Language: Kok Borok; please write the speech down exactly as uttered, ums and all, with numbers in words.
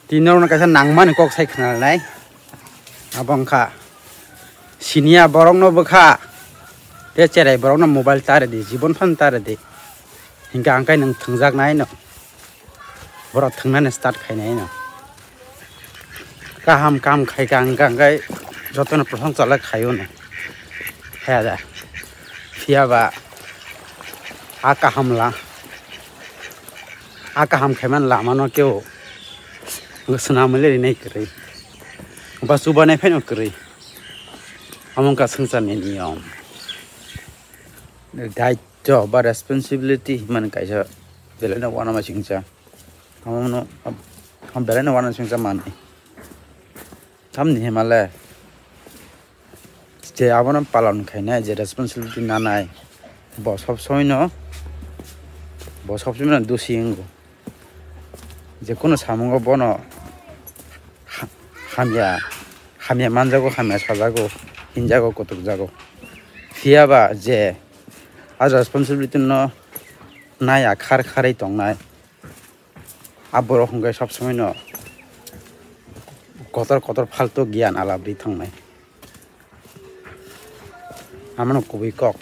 Tini norokno kaisa nangmani kok sai khwnanai. Abo wngkha siniya borokno bwkha. Te cherai borokno mobile ta rwdi, jibon phan ta rwdi. Hinkhe ang khe nwng thwngjaknaino. Borok thwngnani start khainaino. Kaham kam khaikha hwnkha hwnkhe jotono prosong chalai khaiono. Heda. Phiyaba a kaham la. A kaham khaimani lamano kebo swnamwi le rinai kwrwi. Ba chubanai phano kwrwi. Omo wngkha swngcharni niyom. Daityo ba responsibility himani kaisa belaino uanama singcha. Omono, omo belaino uanama singcha manwi. Tamni himale je abono palon khainai, je responsibility nanai, bo sob somoino, bo sob somoino dosi wngo. Je kunu samungo bono ha-, hamya, hamya manjago, hamya sajago, hinjago, kutukjago. Phiyaba je a responsibility no naya khar kharwi tongnai, a borok hwnkhe sob somoino kotor kotor faltu giyan alap ri thangnai. Amano kubui kok.